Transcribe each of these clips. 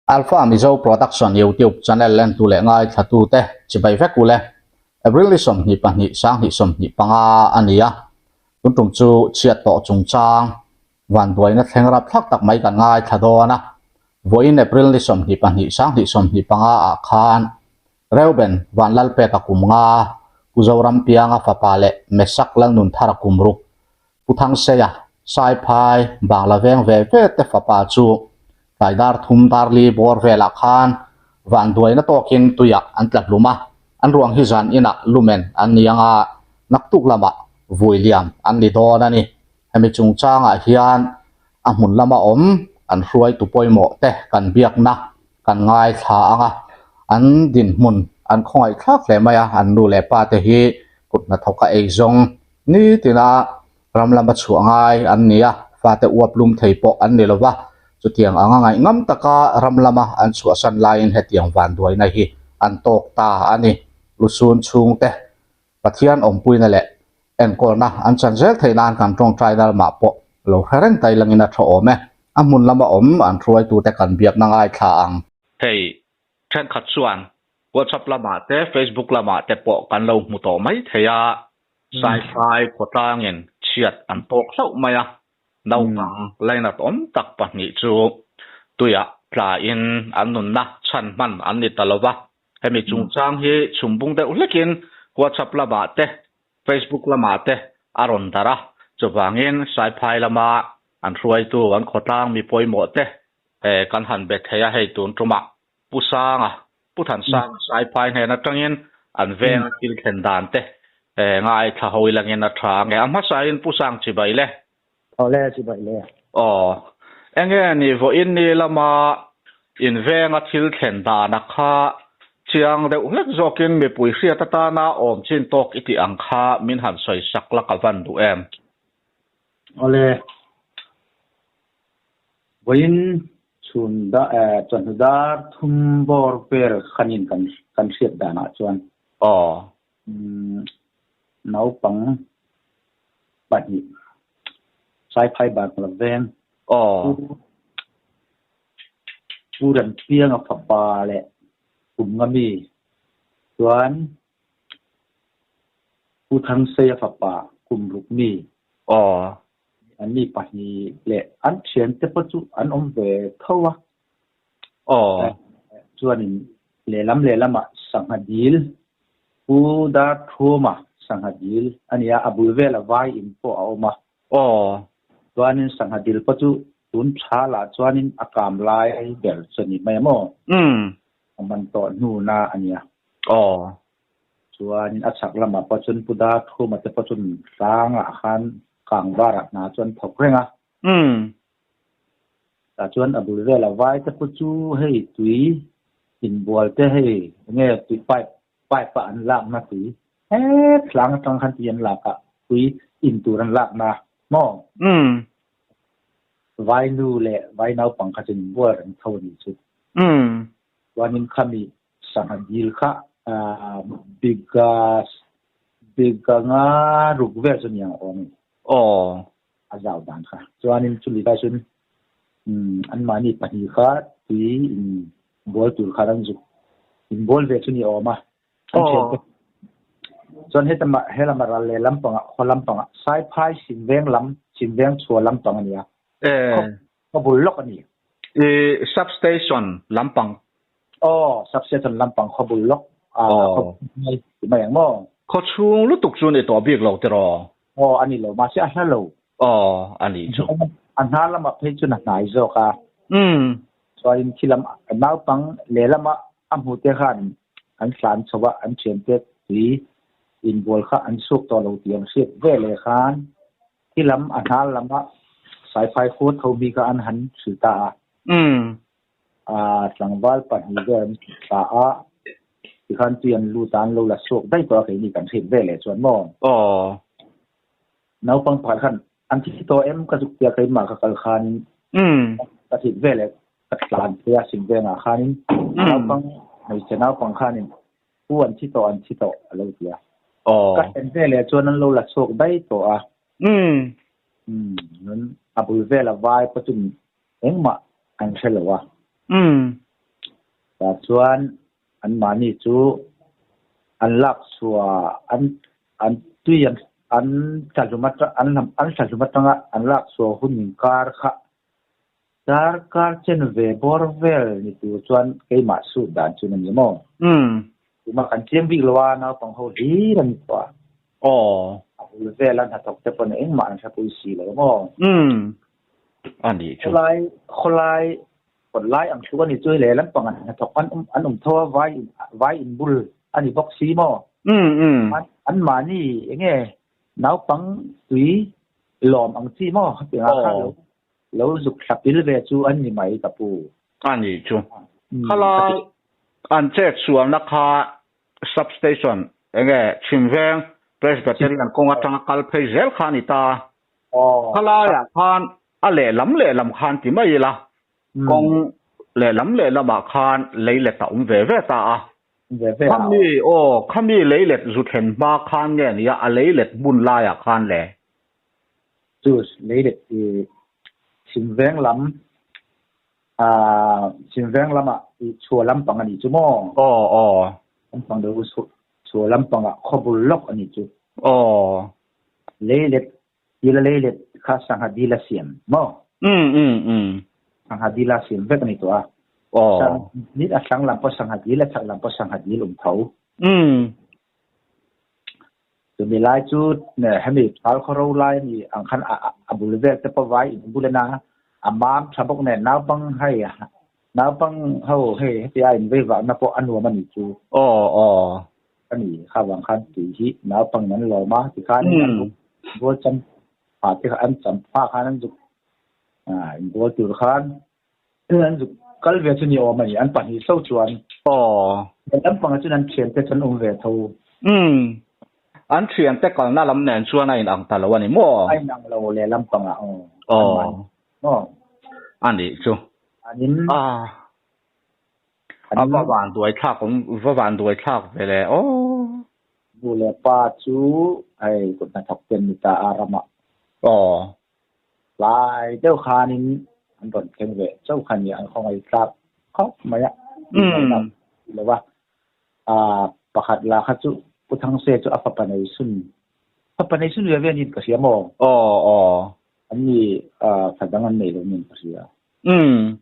Alpha Mizo Production YouTube channel lentu leh ngaithlatute chibai vek ule. April ni 22 2025 a ni a. Tun tum chu chhiat tawh chungchang vanduaina thleng rap thlak tak mai kan ngaithla dawn a. Vawiin April ni 22 2025 ah khan Reuben Vanlalpeka kum nga, Pu Zorampianga fapa leh Mesak Lalnunthara kum ruk, Pu Thangseia, Saiphai, Bangla veng ve ve te fapa chu tlai dar thum dar li bawr velah khan vanduaina tawkin tuiah an tla hlum a, an ruang hi zan inah lumen an ni anga naktuk lamah vui liam an ni dawn a ni. Hemi chungchangah hian a hmun lama awm an hruaitu pawimawh te kan biakna kan ngaithla ang a, an dinhmun an khawngaihthlak hle mai a, an nu leh pa te hi kut hnathawka eizawng Nitina ram lama chhuah ngai an ni a, fate uap lum thei pawh an ni lo va, chutiang anga ngaih ngam taka ram lama an chhuahsan laiin hetiang vanduaina hi an tawk ta a ni. Lusun chhungte Pathian awmpuina leh enkawlna an chan zel theih nan kan tawngtaina lamah pawh lo hre reng ta ilangin a tha awm e. A hmun lama awm an hruaitute kan biakna ngaithla ang. Hei, thenkhat chuan WhatsApp lamah te, Facebook lamah te pawh kan lo hmu tawh mai thei a, Saihlai khawtlangin chhiat an tawk hlauh mai a, naupang lainat awm tak pahnih chu tuiah tlain an nunna chhan hman an ni ta lo va. Hemi chungchang hi chhumbung deuh hlekin WhatsApp lamah te, Facebook lamah te a rawn darh a, chuvangin Saiphai lama an hruaitu an khawtlang mi pawimawh te kan han be thei a, hei tun tumah Pu Sanga, Pu Thansanga Saiphai hnen atangin an veng a thil thlen dan te ngaithla ho ilangin a tha ange. A hmasain Pu Sang chibai le. Aw le, chibai le. Aw. Enge ni vawiin ni lama in veng a thil thlen dana kha chiang deuh hlek zawkin mipui hriat atana awm chin tawk i tih ang kha min han sawi sak la ka van duh em? Aw le. Vawiin chhun da eh chawhnu dar thum bawr vel khanin kan kan hriat danah chuan Aw. Umm naupang pahnih Saiphai Bangla veng Aw. Pu Pu Rempianga fapa leh kum nga mi chuan Pu Thangseia fapa kum ruk mi Aw. An ni pahnih leh an thiante pawh chu an awm ve tho a. Aw. Chuanin lehlam lehlamah sangha dil, Pu Darthuma sangha dil a ni a, a bul vela vai in pawh a awm a. Aw. Chuanin sangha dil pawh chu tun tha lah chuanin a kam lai ber chu a ni mai a maw? A man tawh hnuna a nia. Aw. Chuanin a chhak lamah pawh chuan Pu Darthuma te pawh chuan tlangah khan kangvarah hna chuan thawk reng a. Tah chuan a bul vela vai te pawh chu hei tui inbual te hei enge tui pipe pipe a an lakna tui het tlang atang khan tui an lak a tui in tur an lakna maw? Vai nu leh vai naupang kha chuan inbual reng tho a nih chu. Chuanin khami Sangha dil kha biga biga nga ruk vel chu niang awm ni. Aw. A zau dan kha. Chuanin chumi lai chuan anmahni pahnih kha tui in bawl tur khan an zuk in bawl ve chu ni awm a. An thian te. Chuan heta helama ral leh lampangah khaw lampangah Saiphai Sinveng lam Sinveng chhuah lampang a nia. Khaw bul lawk a ni. I substation lampang. Aw, substation lampang khaw bul lawk. Aw. Ti mai ang maw? Khaw chhung lutuk chu ni tawh bik lo tiraw? Aw, a ni lo. Mahse a hla lo. Aw, a nih chu. A hna lamah phei chuan a hnai zawk a. Chuanin khi lam naupang lehlama a hmute khan an hlan chho a, an thiante tui inbual kha an chhuak tawh lo tih an hriat ve leh khan Khi lam a hnal lama Saiphai khua tho mi kha an han hrilh ta a. Tlangval pahnih vel an hrilh ta a, tikhan tui an lut a, an lo la chhuak daih tawh a keini kan hrilh ve leh chuan maw? Aw. Naupang pakhat khan an thi tawh em ka zuk tia keimah ka kal khanin ka hrilh ve leh ka tlan phei a sim vengah khanin naupang hmeichhe naupang khanin Pu an thi tawh an thi tawh a lo ti a. Aw. Ka thlen ve leh chuan an lo la chhuak daih tawh a. Umm a bul vela vai pawh chu engmah an hre lo a. Tah chuan anmahni chu an lak chhuah an an tui an an thlahlum atang an an thlahlum atanga an lak chhuah hun inkar kha darkar chen ve bawr vel ni tur chuan keimah sut dan chu a ni maw? Tuma kan chiang bik lo a, naupang ho hlir a ni tawh a. A bul vela hnathawk te pawn engmah an hrepui si lo maw? A nih chu. Khawlai khawlai Kawt lai ang thluk a ni chu hei lehlam pang an hnathawk an awm an awm tho a vai in vai in bul a ni bawk si maw? An an mahni eng nge naupang tui lawm ang chi maw hetiang ah khan lo lo zuk thla pil ve chu an ni mai ka pu. A ni chu. Khalai an chet sualna kha substation eng nge Chhimveng Presbyterian kawng atanga kal phei zel kha a ni ta. Khalaiah khan A lehlam lehlam khan ti mai ila, kawng lehlam lehlamah khan leilet a awm ve ve ta a. Khami, aw, khami leilet zu thlen hma khan nge nia a leilet hmun laiah khan le? Chu leilet i chhimveng lam, chhimveng lamah i chhuah lampang a nih chu maw? Aw, aw. Lampang deuh chhuah lampangah khawbul lawk a nih chu. Aw. Leilet Dil a lei let kha sangha dil a siam maw? Um um um. Sangha dil a siam vek a ni tawh a. Aw. Sang nit a thlang lam pawh sangha dil a chhak lam pawh sangha dil awm tho. Um. Chumi lai chu hemi thal khaw ro lai a ni ang khan a bul vel te pawh vai in bul en a, a mam tha bawk nen naupang hei naupang ho hei hetia in vei vahna pawh a nuam a ni chu. Aw aw. A ni kha vang khan tui hi naupang an lawm a tikhanin an bual cham pha te kha an cham pha khan an zuk inbual tur khan an zuk kal ve chu ni awm a ni an pahnih so chuan Aw. Lampangah chuan an thian te chuan awm ve tho. Umm. An thian te kalna lam nen chuan a inang ta lo a ni maw? A inang lo leh lampangah aw. Aw. Maw? A nih chu. Anin. Ah. A va van duai thlak awm, va van duai thlak ve le aw. Nu leh pa chu hei kut hnathawk ten ni ta a ramah. Aw. Tlai deuh khanin an rawn thleng ve chauh kha nia an khawngaih tlak khawp mai a. Umm. Lo va. Aa pakhat lah kha chu Pu Thangse chu a fapa nei sun fapa nei sun ve ve niin ka hria maw? Aw aw. An ni aa fa dang an nei lo niin ka hria. Umm.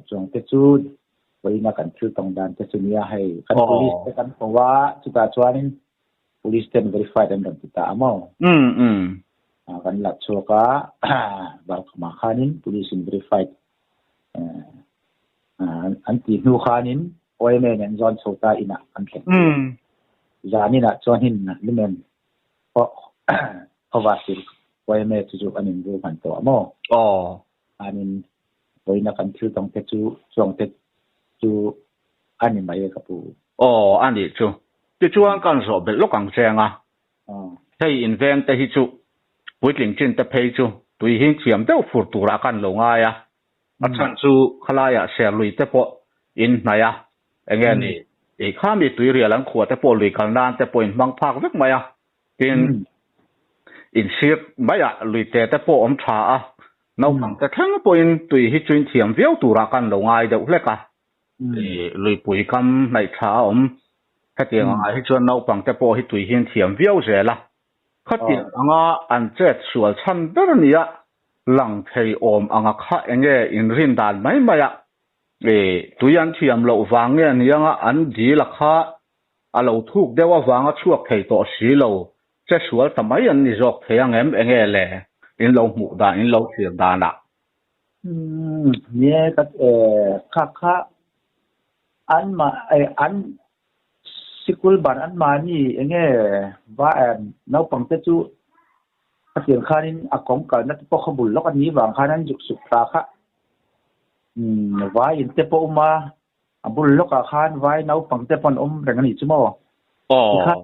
Chuang te chu vawiina kan thil tawng dan te chu nia hei kan police te kan ko a chutah chuanin police ten verified an rawn ti ta a maw? Umm umm. Kan la chhuak a Balkhama khanin police in verified an tih hnu khanin OMA nen an zawn chho ta inah kan thleng. Umm. Zaninah chuan hin lumen pawh khawvah sil OMA chu chu an inru hman tawh a maw? Aw. Anin vawiina kan thil tawng te chu chuang te chu a ni mai e ka pu. Aw a nih chu. Tichuan kan zawh belh lawk ang cheng a. Hei inveng te hi chu puitling chin te phei chu tui hing thiam deuh fur turah kan lo ngai a. A chhan chu khalaiah serlui te pawh in hnaih a, enge ni tih kha mi tuirial an khuah te pawh lui kal nan te pawh in hmang phak vek mai a. Tin, insir maiah luite te pawh awm tha a, naupang te thleng pawhin tui hi chuin thiam viau turah kan lo ngai deuh hlek a. Luipui kam hnaih tha a awm. Hetiang angah hi chuan naupang te pawh hi tui hian thiam viau zel a. Khatiang anga an chet sual chhan ber nia lang thei awm anga kha enge inrin dan mai maiah tui an thiam loh vang nge nianga an dil a kha A lo thuk deuh avanga chhuak thei tawh si lo, che sual ta mai an ni zawk thei ang em? Enge le? In lo hmuh dan, in lo thlir danah. Umm, nie ka kha kha an mah an sikul ban an mahni enge va naupang te chu khatiang khanin a kawng kalna te pawh kha bul lawk a ni vang khan an zuk suk ta kha. Umm, vai in te pawh awm a. A bul lawkah khan vai naupang te pawh an awm reng a nih chu maw? Aw. Tikhan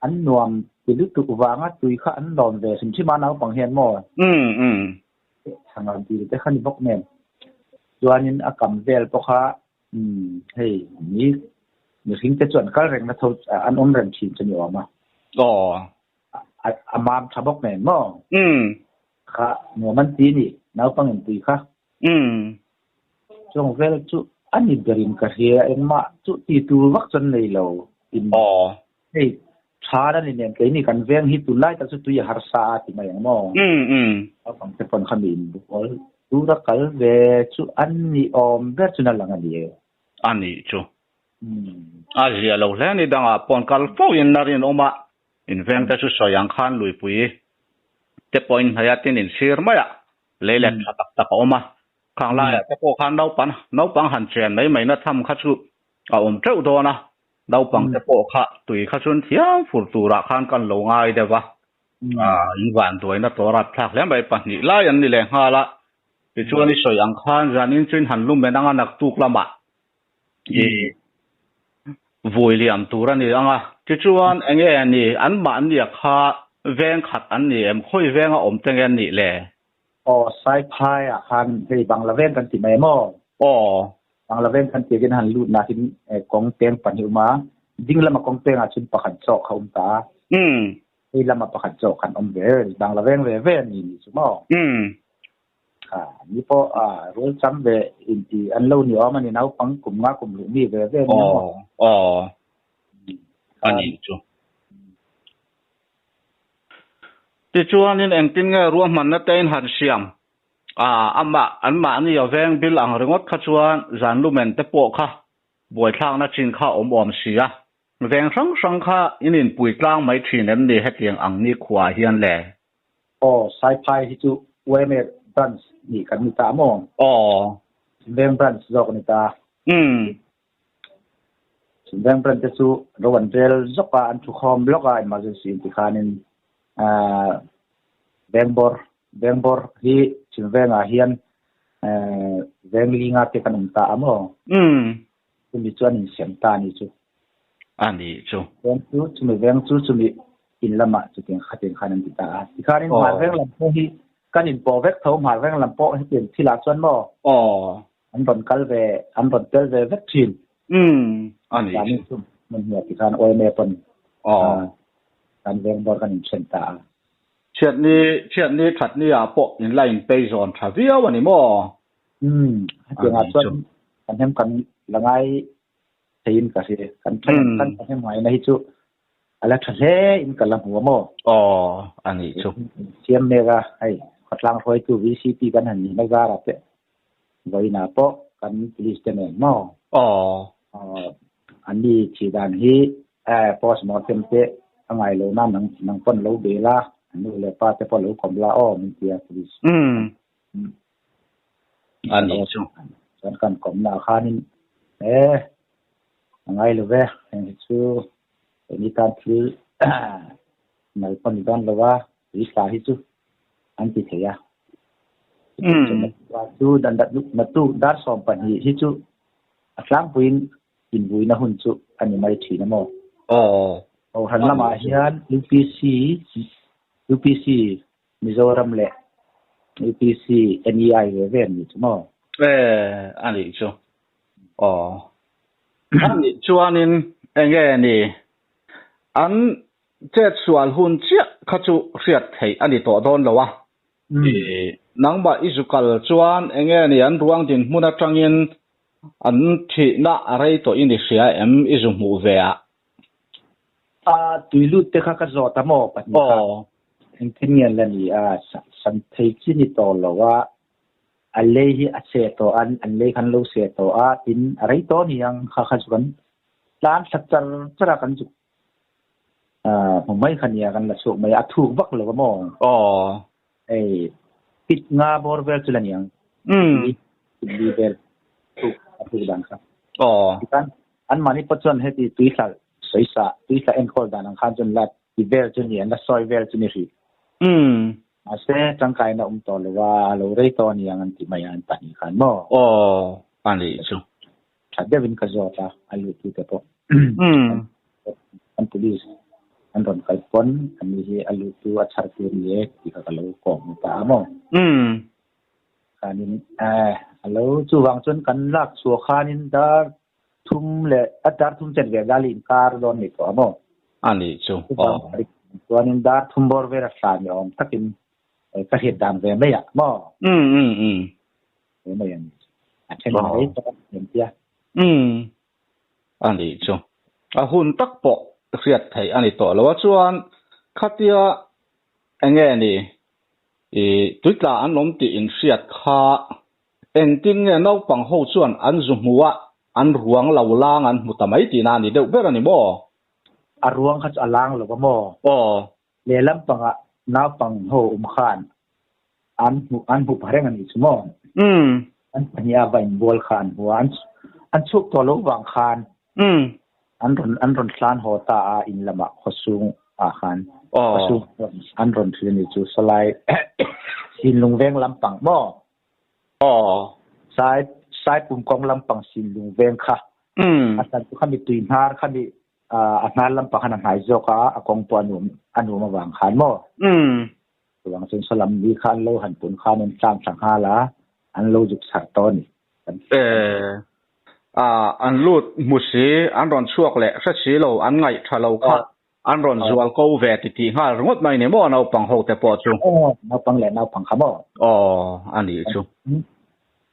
an nuam ti lutuk vanga tui kha an lawm ve hrim hrim a naupang hian maw? Umm umm. Thanga dil te kha ni bawk nen. Chuanin a kam vel pawh kha umm hei ni mihring te chu an kal reng na tho an awm reng thin chu ni awm a. Aw. A mam tha bawk nen maw? Umm. Kha nuam an ti a ni naupang in tui kha. Umm. Chuang vel chu. A ni berin ka hria, engmah chu ti tur vak chuan nei lo. In hei than a ni nen keini kan veng hi tunlai tak chu tui a harsa a ti mai ang maw? Naupang te pawn khami inbual tura kal ve chu an ni awm ber chu na lang a ni e. A nih chu. A zia lo hle ni dangah pawn kal fo in na rinawm a, in veng te chu sawi ang khan luipui te pawh in hnaih a tin in sir mai a, lei let tha tak tak a awm a. Khang laiah te pawh khan naupan naupang han chen mai mai na tham kha chu a awm teuh dawn a, naupang te pawh kha tui kha chuan thiam fur turah khan kan lo ngai deuh a, in vanduaina tawh rapthlak hle mai pahnih lai an ni leh nghal a, tichuan i sawi ang khan zanin chu in han lu men anga naktuk lamah i vui liam tur a ni ang a, tichuan enge ni anmahnia kha veng khat an ni em khawi venga awm te nge an nih le? Aw, Saiphai ah khan hei Bangla veng kan ti mai maw? Aw. Bangla veng kan ti hian han lut nak in kawng peng pahnih um a, ding lama kawng peng ah chun pakhat zawk kha um ta a. Hei lama pakhat zawk khan awm ve, Bangla veng ve ve an ni ni chu maw? Ha, ni pawh a rual cham ve in ti an lo ni awm a ni naupang kum nga kum luh mi ve ve a ni maw? Aw, aw. A nih chu. Tichuanin engtin nge ruahmanna te in han siam? Aa, amah, anmahni a veng bil ang ringawt kha chuan zan lumen te pawh kha buaithlakna chin kha awm awm si a. Veng hrang hrang kha in inpui tlang mai thin em ni hetiang ang ni khuaah hian le? Aw, Saiphai hi chu yma branch nih kan ni ta maw? Aw. Veng branch zawk a ni ta. Umm. Veng branch te chu ro an rel zawk a, an thukhawm lawk a emergency in tikhanin Vengbawr, Vengbawr hi Chhimvengah hian veng linga te kan awm ta a maw? Chumi chu an insiam ta a ni chu. A ni chu. Veng chu, chumi veng chu chumi in lamah chutiang khatiang khan an ti ta a. Tikhanin hmar veng lam pawh hi kan inpawh vek tho, hmar veng lam pawh hetiang thilah chuan maw? Aw. An rawn kal ve, an rawn tel ve vek thin. Umm, a ni. Zanin chu hmun hniah ti khan OMA pawn kan veng bawr kan inthen ta a. Chhiatni, chhiatni thatni ah pawh in la inpei zawn tha viau a ni maw? Umm, hetiang ah chuan kan hem kan la ngai theiin ka hria. Kan then kan hem ngaina hi chu a la tha hle in ka la hmu a maw? Aw, a nih chu. Siam mek a, hei khawtlang hruaitu VCP kan han nih na zarah te vawiinah pawh kan police te nen maw? Aw. An ni thih dan hi post mortem te a ngai lo na nang nang pawn lo bel a, an nu leh pa te pawh lo kawm la aw min ti a police. Umm. A nih chu. Chuan kan kawmna ah khanin e a ngai lo ve, heng hi chu Eng i tan thil nal pawh ni dawn lo a, tui thla hi chu an ti thei a. Chu dan dat natu dar 12 hi chu a tlangpuiin invuina hun chu a ni mai thin a maw? Aw. Kohhran lamah hian UPC, UPC Mizoram leh UPC NEI ve ve an nih chu maw? E, a nih chu. Aw. A nih chuanin enge ni an chet sual hun chiah kha chu hriat theih a ni tawh dawn lo a. Nangmah i zu kal chuan enge ni an ruang dinhmun atangin an thihna a rei tawh i ni hria em i zu hmuh ve ah? A tui lut te kha ka zawt a maw pahnih kha. Engtin nge an la ni a, san thei chi ni tawh lo a, a lei hi a che tawh a, an lei khan lo seh tawh a, tin a rei tawh ni ang kha kha chu kan tlan thla char char a kan zuk hmu mai kha nia kan la chhuak mai a, a thuk vak lo a maw? Aw. Hei pit nga bawr vel chu la ni ang. Pit li vel thuk a thuk dan kha. Aw. Tikhan anmahni pawh chuan heti tuithla sawisa tuithla enkawl dan ang khan chuan la ti vel chu ni an la sawi vel chu ni hrih. Mahse tangkaina awm tawh lo a, a lo rei tawh a ni ang an ti mai a an pahnih khan maw? Aw, a nih chu. Tha deuhin ka zawt a, a luhtu te pawh. An police an rawn kal pawn an ni hi a luhtu a chhar tur ni e tih kha ka lo kawm ta a maw? Khanin a lo chuvang chuan kan lak chhuah khanin dar thum leh a dar thum chen ve dal inkar dawn ni tawh a maw? A nih chu. Aw. Chuanin dar thum bawr vel a hla ni awm takin ka hriat dan ve mai a maw? Um um um. Ve mai a ni. A then rei tawh a ni tia. Umm. A nih chu. A hun tak pawh hriat theih a ni tawh lo a chuan khatia enge ni i tuitla an awm tih in hriat kha engtin nge naupang ho chuan an zu hmu a an ruang lo lang an hmu ta mai tihna a ni deuh ber a ni maw? A ruang kha chu a lang lo a maw? Aw. Lehlam pangah naupang ho awm khan an hmu an hmu pha reng a nih chu maw? Umm. An pahnih a va inbual kha an hmu a, an an chhuk tawh loh vang khan Umm. an rawn an rawn hlan haw ta a in lamah khawsung ah khan Aw. khawsung an rawn thil a nih chu sawlai Sinlung veng lampang maw? Aw. Sai Saipum kawng lampang Sinlung veng kha Umm. a chan chu khami tui hnar khami a hnar lampang khan a hnai zawk a, a kawng pawh a nuam a nuam avang khan maw? Umm. Chuvang chuan saw lam ni kha an lo han pun khan an tlang thla nghal a, an lo zuk chhar tawh a ni. Kan Eh, a an lut hmu si, an rawn chhuak leh hre si lo, an ngaih tha lo kha an rawn zual ko ve ti tih nghal ringawt mai ni maw naupang ho te pawh chu? Aw, naupang leh naupang kha maw? Aw, a nih chu.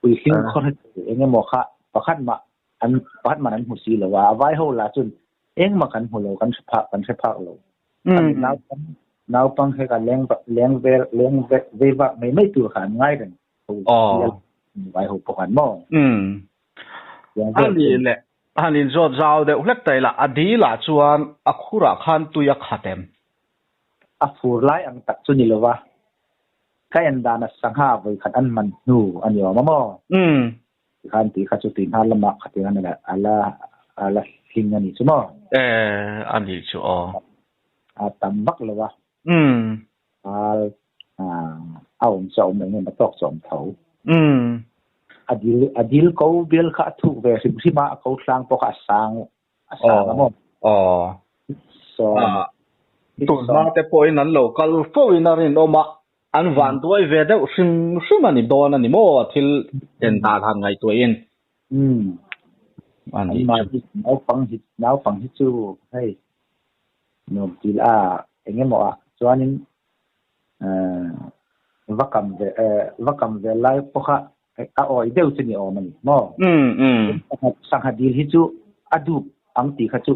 Puitling khaw hre tur eng emaw kha pakhat mah an pakhat man an hmu si lo a, a vai ho lah chuan engmah kan hmu lo, kan hre phak kan hre phak lo. Khami naupang naupang he ka leng leng vel leng vei vak mai mai tur kha an ngai reng ho Aw. Vai ho pawh khan maw? Umm. A ni le, han inzawt zau deuh hlek ta ila, a dil ah chuan a khur ah khan tui a khat em? A fur lai ang tak chu ni lo va, ka en dan a sangha vawi khat an man hnu a ni awm a maw? Umm. Tikhan tih kha chu tui hnar lamah khatin a la a la hling a nih chu maw? Eh, a nih chu aw. A tam vak lo a. Umm. Al a awm chu a awm eng em a tawk chu a awm tho. Umm. A dil a dil ko bial kha a thuk ve hrim hrim a, a ko hlang pawh kha a sang a sang a maw? Aw. Sawm. Tun hma te pawhin an lo kal fo in a rinawm a, An van duai ve deuh hrim hrim a ni dawn a ni maw thil en dan han ngaihtuahin. Umm. A nih chu. Naupang hi naupang hi chu hei nuam til a eng emaw ah chuanin eh va kam ve eh va kam ve lai pawh kha a awih deuh chu ni awm a ni maw. Umm umm. Sangha dil hi chu a dup ang tih kha chu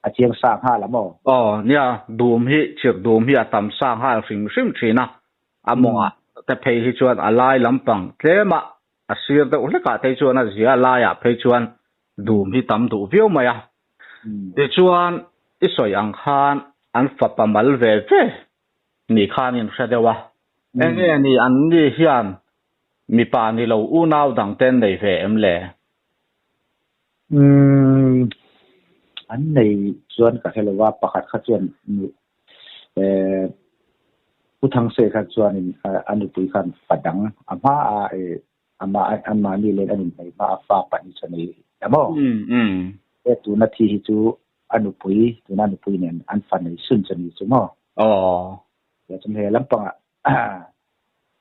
A chiang sa nghal a maw? Aw, nia, dum hi, chirh dum hi a tam sa nghal hrim hrim thin a, a mawngah te phei hi chuan a lai lampang tlem a, a sir deuh hlekah te chuan a zia laiah phei chuan dum hi tam duh viau mai a. Tichuan, i sawi ang khan an fapa mal ve ve ni khan in hre deuh a, enge ni an ni hian mipa ni lo unau dang te an nei ve em le? Umm an nei chuan ka hre lo a, pakhat kha chuan eh Pu Thangse kha chuanin a nupui khan fa dang a hma a eh amah anmahni len an inhmei hma a fa pahnih chu a nei ta maw? He tuna thi hi chu a nupui tuna a nupui nen an fa nei sun chu a ni chu maw? Aw. Chuan he lampangah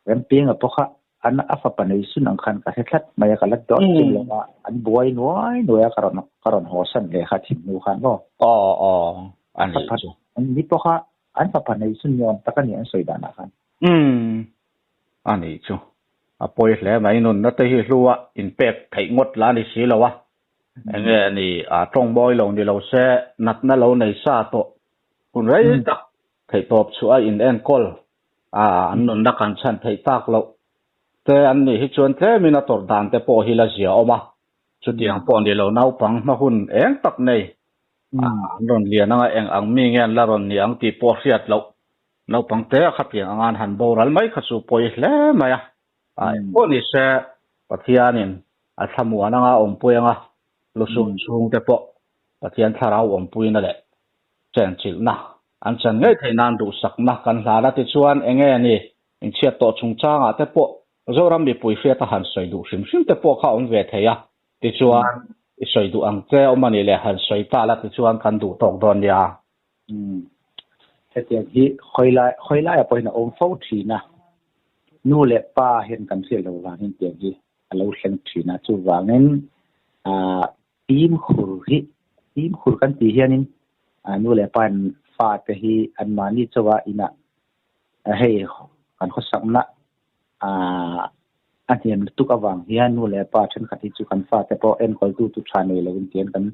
Rempinga pawh kha an a fapa nei sun ang khan ka hre thlat mai a, ka la dawt chin lo a, an buai nuai nuai a, ka rawn ka rawn haw san ve kha thin hnu khan maw. Aw aw a nih chu. An ni pawh kha an fapa nei sun ni awm tak a ni an sawi danah khan. Umm a nih chu. A pawi hle mai nunna te hi hlu a inpek theih ngawt la a ni si lo a. Enge ni a tawng mawi lo ni lo se natna lo nei sa tawh hun rei tak Theihtawp chu a in enkawl a, an nunna kan chhan theih tak loh te an nih hi chuan tlemin a tawrh dan te pawh hi la zia awm a, chutiang pawh ni lo naupang hma hun eng tak nei a, an rawn lian anga eng ang mi nge an la rawn ni ang tih pawh hriat loh naupang te a khatiang anga an han boral mai kha chu pawi hle mai a, a eng pawh ni se Pathianin a thlamuan anga awmpui anga lusum chhung te pawh Pathian thlarau awmpuina leh chenchilhna an chan ngei theih nan duhsakna kan hlan a tichuan enge ni inchhiat tawh chungchangah te pawh Zoram mipui hriata han sawi duh hrim hrim te pawh kha awm ve thei a tichuan i sawi duh ang che awm a nih leh han sawi ta la tichuan kan duh tawk dawn nia. Umm hetiang hi khawilai khawilaiah pawhin a awm fo thin a, nu leh pa hian kan hriat loh vangin tiang hi a lo thleng thin a chuvangin ah Fimkhur hi, fimkhur kan tih hianin nu leh pa in fate hi anmahni chauha inah hei kan khawsakna A hniam lutuk avang hian nu leh pa thenkhat hi chu kan fate pawh enkawltu tu tha nei lovin tian kan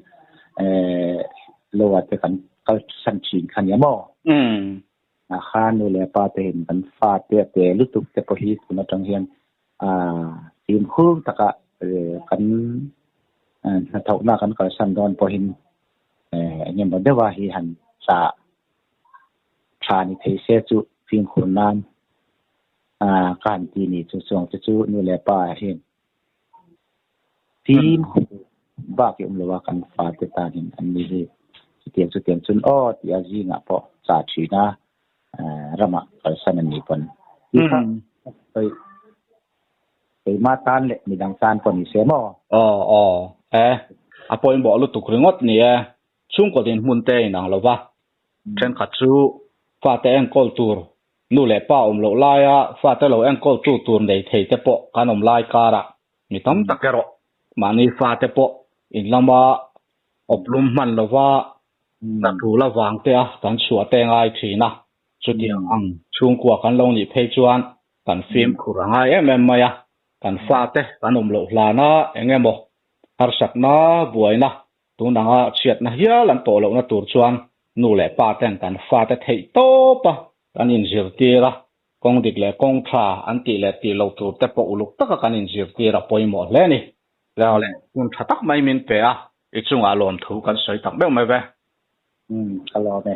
lo ah te kan kal san thin kha nia maw? A kha nu leh pa te in kan fate a te lutuk te pawh hi tun atang hian fimkhur taka kan hnathawhna kan kalsan dawn pawhin eng emaw deuha hi han chah tha ni thei se chu fimkhur nan ka han ti ni chu chuang te chu nu leh pa hian fimkhur bak hi awm lo a kan fate tan hian an ni hi chutiang chutiang chuan aw tih a zingah pawh chah thin a ramah kalsan an nih pawn tih kha keimah tan leh midang tan pawh ni se maw? Aw aw e a pawimawh lutuk ringawt ni e chhungkaw dinhmun te inang lo va thenkhat chu fate enkawl tur Nu leh pa awm loh laia fate lo enkawltu tur nei thei te pawh kan awm lai karah mi tam tak erawh mahni fate pawh in lama awplum hman lova hna tul avang te a kan chhuah te ngai thin a. Chutiang ang chhungkua kan lo nih phei chuan kan fimkhur a ngai em em mai a, kan fate kan awm loh hlana eng emaw harsatna buaina Tun anga chhiatna hial an tawh lohna tur chuan nu leh pa ten kan fate theih tawp a, kan inzirtir a, kawng dik leh kawng tha an tih leh tih loh tur te pawh uluk taka kan inzirtir a pawimawh hle a ni. Leo leh hun tha tak mai min pe a, i chungah lawmthu kan sawi tak meuh mai ve. Umm, ka lawm e.